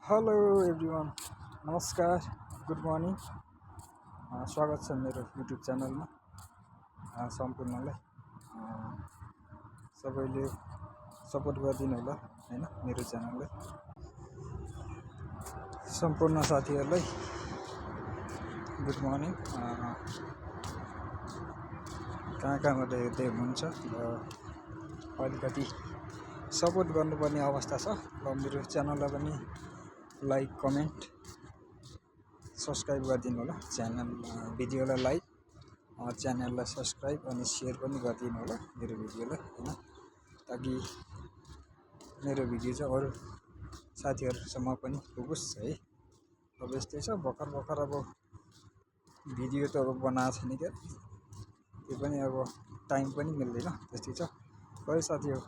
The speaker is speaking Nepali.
हेलो एभ्रिवान, नमस्कार, गुड मर्निङ। स्वागत छ मेरो युट्युब च्यानलमा। सम्पूर्णलाई सबैले सपोर्ट गरिदिनु होला होइन मेरो च्यानललाई। सम्पूर्ण साथीहरूलाई गुड मर्निङ। कहाँ कहाँबाट हेर्दै हुनुहुन्छ र अलिकति सपोर्ट गर्नुपर्ने अवस्था छ। र मेरो च्यानललाई पनि लाइक, कमेन्ट, सब्सक्राइब गरिदिनु होला। भिडियोलाई लाइक, च्यानललाई सब्सक्राइब अनि सेयर पनि गरिदिनु होला मेरो भिडियोलाई होइन, ताकि मेरो भिडियो चाहिँ अरू साथीहरूसम्म पनि पुगोस् है। अब यस्तै छ, भर्खर अब भिडियो त अब बनाएको छैन क्या, त्यो पनि अब टाइम पनि मिल्दैन, त्यस्तै छ। खै साथी हो,